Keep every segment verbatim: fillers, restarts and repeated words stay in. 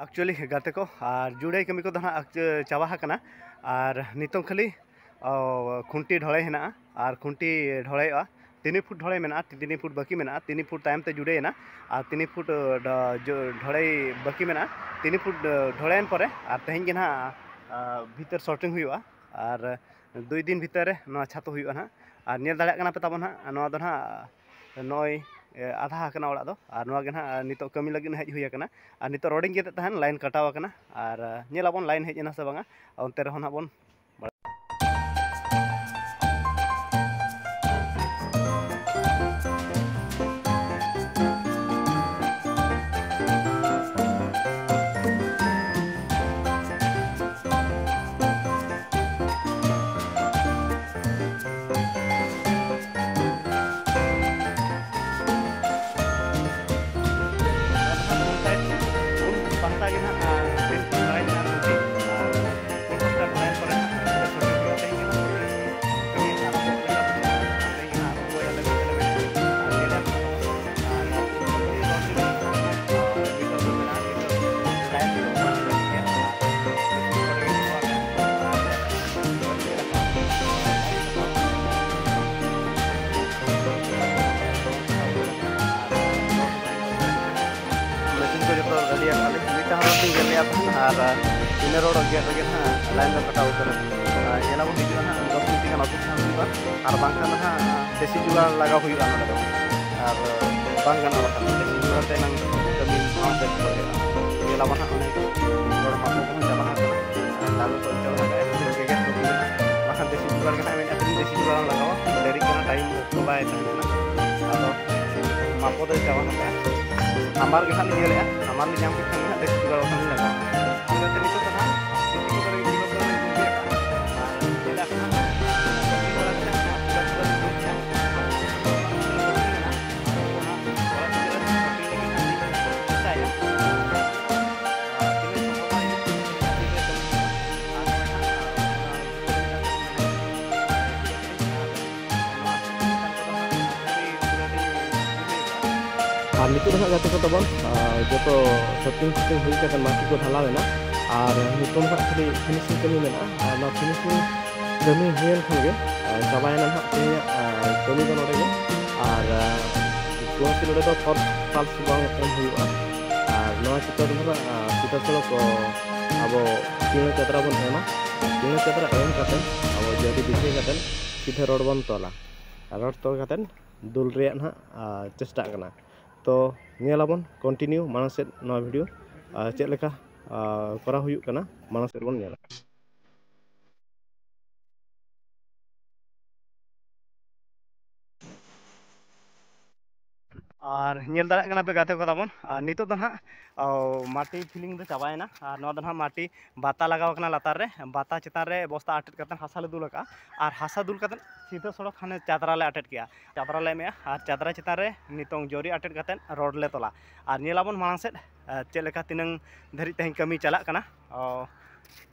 Actually ᱜᱟᱛᱮ ᱠᱚ, ᱟᱨ ᱡᱩᱲᱟᱹᱭ ᱠᱟᱹᱢᱤ ᱠᱚᱫᱚ ᱱᱟᱦᱟᱜ ᱟᱠ-, ᱪᱟᱵᱟ ᱟᱠᱟᱱᱟ᱾ ᱟᱨ ᱱᱤᱛᱚᱝ ᱠᱷᱟᱹᱞᱤ, ᱚ, ᱠᱷᱩᱱᱴᱤ ᱰᱷᱚᱲᱟᱭ ᱦᱮᱱᱟᱜᱼᱟ, ᱟᱨ ᱠᱷᱩᱱᱴᱤ ᱰᱷᱚᱲᱟᱭᱚᱜᱼᱟ᱾ ᱛᱤᱱᱤ ᱯᱷᱩᱴ ᱰᱷᱚᱲᱟᱭ ᱢᱮᱱᱟᱜᱼᱟ, ᱛᱤᱱᱤ ᱯᱷᱩᱴ ᱵᱟᱹᱠᱤ ᱢᱮᱱᱟᱜᱼᱟ, ᱛᱤᱱᱤ ᱯᱷᱩᱴ ᱛᱟᱭᱚᱢ ᱛᱮ ᱡᱩᱲᱟᱹᱭᱮᱱᱟ, ᱟᱨ ᱛᱤᱱᱤ ᱯᱷᱩᱴ, ᱚ, ᱰᱷᱚ-, ᱡᱚ-, ᱰᱷᱚᱲᱟᱭ ᱵᱟᱹᱠᱤ ᱢᱮᱱᱟᱜᱼᱟ, ᱛᱤᱱᱤ ᱯᱷᱩᱴ, ᱚ, ᱰᱷᱚᱲᱟᱭᱮᱱ ᱯᱚᱨᱮ, ᱟᱨ ᱛᱮᱦᱮᱧ ᱜᱮ ᱱᱟᱦᱟᱜ, ᱟ, ᱵᱷᱤᱛᱟᱹᱨ sorting ᱦᱩᱭᱩᱜᱼᱟ᱾ ᱟᱨ ᱫᱩᱭ ᱫᱤᱱ ᱵᱷᱤᱛᱟᱹᱨ ᱨᱮ ᱱᱚᱣᱟ ᱪᱷᱟᱛᱚ ᱦᱩᱭᱩᱜᱼᱟ ᱱᱟᱦᱟᱜ᱾ ᱟᱨ ᱧᱮᱞ ᱫᱟᱲᱮᱭᱟᱜ ᱠᱟᱱᱟ ᱯᱮ ᱛᱟᱵᱚᱱ ᱦᱟᱸᱜ, ᱱᱚᱣᱟ ᱫᱚ ᱱᱟᱦᱟᱜ ᱱᱚᱜᱼᱚᱭ, ᱮ, ᱟᱫᱷᱟ ᱟᱠᱟᱱᱟ ᱚᱲᱟᱜ ᱫᱚ, ᱟᱨ ᱱᱚᱣᱟ ᱜᱮ ᱱᱟᱦᱟᱜ ᱱᱤᱛᱚᱜ ᱠᱟᱹᱢᱤ ᱞᱟᱹᱜᱤᱫ ᱦᱮᱡ ᱦᱩᱭ ᱟᱠᱟᱱᱟ᱾ ᱟᱨ ᱱᱤᱛᱚᱜ ᱨᱚᱰᱤᱝ ᱜᱮᱫᱮᱫ ᱛᱟᱦᱮᱱ, line ᱠᱟᱴᱟᱣ ᱟᱠᱟᱱᱟ, ᱟᱨ, ᱮ, ᱧᱮᱞᱟᱵᱚᱱ line ᱦᱮᱡ ᱮᱱᱟ ᱥᱮ ᱵᱟᱝᱟ, ᱚᱱᱛᱮ ᱨᱮᱦᱚᱸ ᱱᱟᱦᱟᱜ ᱵᱚᱱ ᱢᱮᱥᱤᱱ ᱠᱚ ᱡᱚᱛᱚ ᱨᱮᱰᱤ ᱟᱠᱟᱫ ᱞᱤᱧ᱾ ᱢᱤᱫᱴᱟᱝ ᱦᱚᱲ ᱞᱤᱧ ᱜᱮᱫ ᱞᱮᱜᱼᱟ ᱛᱟᱦᱮᱸᱫ, ᱟᱨ ᱤᱱᱟᱹ ᱨᱚᱲ ᱜᱮᱫ ᱨᱮᱜᱮ ᱱᱟᱦᱟᱜ line ᱫᱚ ᱠᱟᱴᱟᱣ ᱩᱛᱟᱹᱨ ᱮᱱᱟ᱾ ᱟᱨ ᱧᱮᱞ ᱟᱵᱚᱱ ᱦᱤᱡᱩᱜᱼᱟ ᱱᱟᱦᱟᱜ ᱫᱚᱥ ᱢᱤᱱᱤᱴ ᱜᱟᱱ ᱚᱯᱮᱠᱠᱷᱟ ᱦᱩᱭᱩᱜᱼᱟ, ᱟᱨ ᱵᱟᱝᱠᱷᱟᱱ ᱫᱚ ᱱᱟᱦᱟᱜ ᱫᱮᱥᱤ ᱡᱩᱜᱟᱲ ᱞᱟᱜᱟᱣ ᱦᱩᱭᱩᱜᱼᱟ ᱱᱚᱰᱮ ᱫᱚ᱾ ᱟᱨ ᱵᱟᱝ ᱜᱟᱱᱚᱜᱼᱟ ᱵᱟᱠᱷᱟᱱ ᱫᱮᱥᱤ ᱡᱩᱜᱟᱲ ᱛᱮ ᱮᱱᱟᱝ ᱠᱟᱹᱢᱤ ᱵᱟᱝ ᱥᱟᱹᱛ ᱫᱟᱲᱮᱭᱟᱜᱼᱟ᱾ ᱧᱮᱞ ᱟᱵᱚᱱ ᱱᱟᱦᱟᱜ ᱚᱱᱮ ᱦᱚᱲ ᱢᱟᱠᱚ ᱠᱚᱦᱚᱸ ᱪᱟᱵᱟ ᱟᱠᱟᱱᱟ᱾ ᱟᱨ ᱫᱟᱞ ᱠᱚ ᱪᱟᱵᱟ ᱟᱠᱟᱱᱟ, ᱮᱠᱫᱚᱢ ᱜᱮᱜᱮᱫ ᱠᱚ ᱦᱩᱭᱩᱜᱼᱟ᱾ ᱵᱟᱠᱷᱟᱱ ᱫᱮᱥᱤ ᱡᱩᱜᱟᱲ ᱜᱮ ᱱᱟᱦᱟᱜ ᱢᱮᱱᱮᱫᱼᱟ, ᱛᱮᱦᱮᱧ ᱫᱮᱥᱤ ᱡᱩᱜᱟᱲ ᱞᱟᱜᱟᱣᱟ, ᱰᱮᱨᱤᱜ ᱠᱟᱱᱟ, time ᱚᱠᱛᱚ ᱵᱟᱭ ᱛᱟᱦᱮᱱ ᱠᱟᱱᱟ᱾ ᱟᱫᱚ ᱢᱟᱯᱚ ᱫᱚᱭ ᱪᱟᱵᱟ ᱟᱠᱟᱫᱼᱟ᱾ ᱦᱟᱢᱟᱨ ᱜᱮ ᱱᱟᱦᱟᱜ ᱞᱤᱧ ᱧᱮᱞᱮᱫᱼᱟ, ᱦᱟᱢᱟᱨ ᱞᱤᱧ ᱧᱟᱢ ᱠᱮᱫ ᱠᱷᱟᱱ ᱜᱮ ᱱᱟᱦᱟᱜ ᱫᱮᱥᱤ ᱡᱩᱜᱟᱲ ᱵᱟᱠᱷᱟᱱ ᱞᱤᱧ ᱞᱟᱜᱟᱣᱟ᱾ ᱚᱱᱟᱛᱮ ᱱᱤᱛᱚᱜ ᱫᱚ ᱱᱟᱦᱟᱜ ᱫᱮᱥᱤ ᱡᱩᱜᱟᱲ ᱜᱮ ᱡᱩᱜᱟᱲ ᱫᱚ ᱞᱤᱧ ᱠᱩᱥᱤᱭᱟᱜᱼᱟ᱾ ᱟᱨ ᱪᱮᱫᱟᱜ ᱥᱮ ᱱᱟᱦᱟᱜ ᱫᱮᱥᱤ ᱡᱩᱜᱟᱲ ᱜᱮ ᱱᱟᱦᱟᱜ ᱡᱩᱜᱟᱲ ᱫᱚ ᱞᱤᱧ ᱠᱩᱥᱤᱭᱟᱜᱼᱟ᱾ ᱟᱫᱚ ᱱᱟᱦᱟᱜ ᱚᱲᱟᱜ ᱫᱩᱣᱟᱹᱨ ᱞᱟᱹᱜᱤᱫ ᱱᱟᱦᱟᱜ ᱞᱤᱧ ᱪᱮᱥᱴᱟᱭᱟ᱾ ᱟᱨ ᱛᱤᱱᱟᱹᱜ ᱥᱚᱢᱵᱷᱚᱵ ᱤᱱᱟᱹᱜ ᱠᱟᱹᱢᱤ ᱦᱩᱭᱩᱜᱼᱟ᱾ ᱟᱨ ᱱᱚᱜᱼᱚᱭ ᱱᱟᱦᱟᱜ ᱟᱨ ᱱᱤᱛᱚᱜ ᱱᱤᱛᱚᱜ ᱫᱚ ᱦᱟᱸᱜ ᱜᱟᱛᱮ ᱠᱚ ᱛᱟᱵᱚᱱ, ᱟᱨ ᱡᱚᱛᱚ ᱥᱮᱴᱤᱝ ᱥᱮᱴᱤᱝ ᱦᱩᱭ ᱠᱟᱛᱮ ᱢᱟᱴᱤ ᱠᱚ ᱰᱷᱟᱞᱟᱣ ᱮᱱᱟ᱾ ᱟᱨ ᱱᱤᱛᱚᱝ ᱦᱟᱸᱜ ᱠᱷᱟᱹᱞᱤ ᱯᱷᱤᱱᱤᱥᱤᱝ ᱠᱟᱹᱢᱤ ᱢᱮᱱᱟᱜᱼᱟ᱾ ᱟᱨ ᱱᱚᱣᱟ ᱯᱷᱤᱱᱤᱥᱤᱝ ᱠᱟᱹᱢᱤ ᱦᱩᱭᱮᱱ ᱠᱷᱟᱱ ᱜᱮ, ᱟᱨ ᱪᱟᱵᱟᱭᱮᱱᱟ ᱱᱟᱦᱟᱜ ᱛᱮᱦᱮᱧᱟᱜ, ᱟᱨ ᱠᱟᱹᱢᱤ ᱫᱚ ᱱᱚᱰᱮ ᱜᱮ᱾ ᱟᱨ, ᱟᱨ ᱠᱳᱱᱳ ᱱᱚᱰᱮ ᱫᱚ ᱯᱷᱚᱞᱥ ᱯᱷᱟᱞᱥ ᱵᱟᱝ ᱮᱢ ᱦᱩᱭᱩᱜᱼᱟ᱾ ᱟᱨ ᱱᱚᱣᱟ ᱪᱤᱛᱟᱹᱨ ᱫᱚ ᱱᱟᱦᱟᱜ, ᱟᱨ ᱪᱤᱛᱟᱹᱨ ᱥᱚᱲᱚᱠ ᱠᱚ ᱟᱵᱚ ᱪᱤᱱᱟᱹ ᱪᱟᱫᱽᱨᱟ ᱵᱚᱱ ᱮᱢᱟ᱾ ᱪᱤᱱᱟᱹ ᱪᱟᱫᱽᱨᱟ ᱮᱢ ᱠᱟᱛᱮ ᱟᱵᱚ ᱡᱟᱹᱨᱤ ᱵᱤᱪᱷᱟᱹᱣ ᱠᱟᱛᱮ ᱥᱤᱫᱷᱟᱹ ᱨᱚᱰ ᱵᱚᱱ ᱛᱚᱞᱟ᱾ ᱟᱨ ᱨᱚᱰ ᱛᱚᱞ ᱠᱟᱛᱮ ᱫᱩᱞ ᱨᱮᱭᱟᱜ ᱱᱟᱦᱟᱜ, ᱟᱨ ᱪᱮᱥᱴᱟᱜ ᱠᱟᱱᱟ᱾ ᱛᱚ ᱧᱮᱞᱟᱵᱚᱱ ᱠᱚᱱᱴᱤᱱᱤᱭᱩ ᱢᱟᱲᱟᱝ ᱥᱮᱫ ᱱᱚᱣᱟ ᱵᱷᱤᱰᱤᱭᱳ, ᱟᱨ ᱪᱮᱫ ᱞᱮᱠᱟ, ᱟᱨ ᱠᱚᱨᱟᱣ ᱦᱩᱭᱩᱜ ᱠᱟᱱᱟ, ᱢᱟᱲᱟᱝ ᱥᱮᱫ ᱵᱚᱱ ᱧᱮᱞᱟ᱾ ᱟᱨ ᱧᱮᱞ ᱫᱟᱲᱮᱭᱟᱜ ᱠᱟᱱᱟ ᱯᱮ ᱜᱟᱛᱮ ᱠᱚ ᱛᱟᱵᱚᱱ, ᱟᱨ ᱱᱤᱛᱚᱜ ᱫᱚ ᱱᱟᱦᱟᱜ, ᱚ, ᱢᱟᱴᱤ ᱯᱷᱤᱞᱤᱝ ᱫᱚ ᱪᱟᱵᱟᱭᱮᱱᱟ᱾ ᱟᱨ ᱱᱚᱣᱟ ᱫᱚ ᱱᱟᱦᱟᱜ ᱢᱟᱴᱤ ᱵᱟᱛᱟ ᱞᱟᱜᱟᱣ ᱠᱟᱱᱟ ᱞᱟᱛᱟᱨ ᱨᱮ, ᱵᱟᱛᱟ ᱪᱮᱛᱟᱱ ᱨᱮ ᱵᱚᱥᱛᱟ ᱟᱴᱮᱫ ᱠᱟᱛᱮ ᱦᱟᱥᱟ ᱞᱮ ᱫᱩᱞ ᱟᱠᱟᱫᱼᱟ᱾ ᱟᱨ ᱦᱟᱥᱟ ᱫᱩᱞ ᱠᱟᱛᱮ ᱥᱤᱫᱷᱟᱹ ᱥᱚᱲᱚᱠ ᱦᱟᱱᱮ ᱪᱟᱫᱽᱨᱟ ᱞᱮ ᱟᱴᱮᱫ ᱠᱮᱜᱼᱟ, ᱪᱟᱫᱽᱨᱟ ᱞᱮ ᱮᱢᱮᱜᱼᱟ᱾ ᱟᱨ ᱪᱟᱫᱽᱨᱟ ᱪᱮᱛᱟᱱ ᱨᱮ ᱱᱤᱛᱚᱝ ᱡᱚᱨᱤ ᱟᱴᱮᱫ ᱠᱟᱛᱮ ᱨᱚᱰ ᱞᱮ ᱛᱚᱞᱟ᱾ ᱟᱨ ᱧᱮᱞᱟᱵᱚᱱ ᱢᱟᱲᱟᱝ ᱥᱮᱫ, ᱟᱨ ᱪᱮᱫ ᱞᱮᱠᱟ ᱛᱤᱱᱟᱹᱝ ᱫᱷᱟᱹᱨᱤᱡ ᱛᱮᱦᱮᱧ ᱠᱟᱹᱢᱤ ᱪᱟᱞᱟᱜ ᱠᱟᱱᱟ᱾ ᱚ,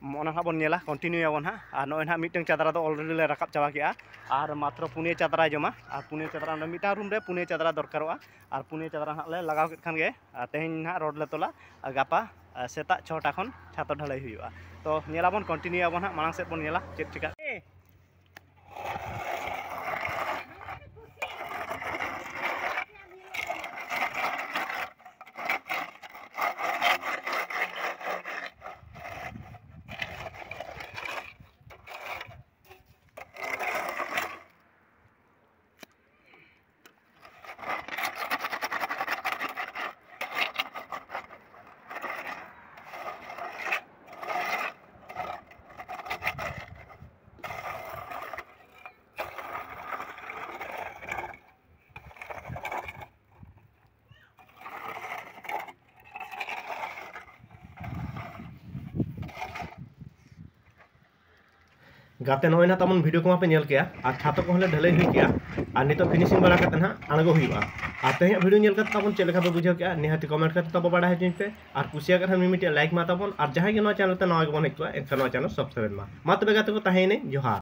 ᱚᱱᱟ ᱦᱟᱸᱜ ᱵᱚᱱ ᱧᱮᱞᱟ, ᱠᱚᱱᱴᱤᱱᱤᱭᱩᱭᱟᱵᱚᱱ ᱦᱟᱸᱜ᱾ ᱟᱨ ᱱᱚᱜᱼᱚᱭ ᱱᱟᱦᱟᱜ ᱢᱤᱫᱴᱟᱝ ᱪᱟᱫᱽᱨᱟ ᱫᱚ ᱚᱞᱨᱮᱰᱤ ᱞᱮ ᱨᱟᱠᱟᱵ ᱪᱟᱵᱟ ᱠᱮᱜᱼᱟ᱾ ᱟᱨ ᱢᱟᱛᱨᱚ ᱯᱩᱱᱭᱟᱹ ᱪᱟᱫᱽᱨᱟᱭ ᱡᱚᱢᱟ᱾ ᱟᱨ ᱯᱩᱱᱭᱟᱹ ᱪᱟᱫᱽᱨᱟ, ᱚᱸᱰᱮ ᱢᱤᱫᱴᱟᱝ ᱨᱩᱢ ᱨᱮ ᱯᱩᱱᱭᱟᱹ ᱪᱟᱫᱽᱨᱟ ᱫᱚᱨᱠᱟᱨᱚᱜᱼᱟ᱾ ᱟᱨ ᱯᱩᱱᱭᱟᱹ ᱪᱟᱫᱽᱨᱟ ᱦᱟᱸᱜ ᱞᱮ ᱞᱟᱜᱟᱣ ᱠᱮᱫ ᱠᱷᱟᱱ ᱜᱮ, ᱟᱨ ᱛᱮᱦᱮᱧ ᱱᱟᱦᱟᱜ ᱨᱚᱰ ᱞᱮ ᱛᱚᱞᱟ᱾ ᱟᱨ ᱜᱟᱯᱟ, ᱟᱨ ᱥᱮᱛᱟᱜ ᱪᱷᱚᱴᱟ ᱠᱷᱚᱱ ᱪᱷᱟᱛᱚ ᱰᱷᱟᱹᱞᱟᱹᱭ ᱦᱩᱭᱩᱜᱼᱟ᱾ ᱛᱚ ᱧᱮᱞᱟᱵᱚᱱ, ᱠᱚᱱᱴᱤᱱᱤᱭᱩᱭᱟᱵᱚᱱ ᱦᱟᱸᱜ, ᱢᱟᱲᱟᱝ ᱥᱮᱫ ᱵᱚᱱ ᱧᱮᱞᱟ ᱪᱮᱫ ᱪᱤᱠᱟᱹᱜ᱾ ᱜᱟᱛᱮ, ᱱᱚᱜᱼᱚᱭ ᱱᱟᱦᱟᱜ ᱛᱟᱵᱚᱱ ᱵᱷᱤᱰᱤᱭᱳ ᱠᱚᱢᱟ ᱯᱮ ᱧᱮᱞ ᱠᱮᱜᱼᱟ, ᱟᱨ ᱪᱷᱟᱛᱚ ᱠᱚᱦᱚᱸ ᱞᱮ ᱰᱷᱟᱹᱞᱟᱹᱭ ᱦᱩᱭ ᱠᱮᱜᱼᱟ, ᱟᱨ ᱱᱤᱛᱚᱜ ᱯᱷᱤᱱᱤᱥᱤᱝ ᱵᱟᱲᱟ ᱠᱟᱛᱮ ᱱᱟᱦᱟᱜ ᱟᱬᱜᱚ ᱦᱩᱭᱩᱜᱼᱟ᱾ ᱟᱨ ᱛᱮᱦᱮᱧᱟᱜ ᱵᱷᱤᱰᱤᱭᱳ ᱧᱮᱞ ᱠᱟᱛᱮ ᱛᱟᱵᱚᱱ ᱪᱮᱫ ᱞᱮᱠᱟ ᱯᱮ ᱵᱩᱡᱷᱟᱹᱣ ᱠᱮᱜᱼᱟ, ᱱᱤᱦᱟᱹᱛ ᱠᱚᱢᱮᱱᱴ ᱠᱟᱛᱮ ᱛᱟᱵᱚ ᱵᱟᱲᱟᱭ ᱦᱚᱪᱚᱧ ᱯᱮ, ᱟᱨ ᱠᱩᱥᱤᱭᱟᱜ ᱠᱷᱟᱱ ᱢᱤᱢᱤᱫᱴᱤᱡ ᱞᱟᱭᱤᱠ ᱢᱟ ᱛᱟᱵᱚᱱ, ᱟᱨ ᱡᱟᱦᱟᱸᱭ ᱜᱮ ᱱᱚᱣᱟ ᱪᱮᱱᱮᱞ ᱛᱮ ᱱᱟᱣᱟ ᱜᱮᱵᱚᱱ ᱦᱮᱡ ᱠᱚᱜᱼᱟ, ᱮᱱᱠᱷᱟᱱ ᱱᱚᱣᱟ ᱪᱮᱱᱮᱞ ᱥᱟᱵᱥᱠᱨᱟᱭᱤᱵ ᱢᱟ᱾ ᱢᱟ ᱛᱚᱵᱮ ᱜᱟᱛᱮ ᱠᱚ, ᱛᱟᱦᱮᱸᱭᱮᱱᱟᱹᱧ, ᱡᱚᱦᱟᱨ᱾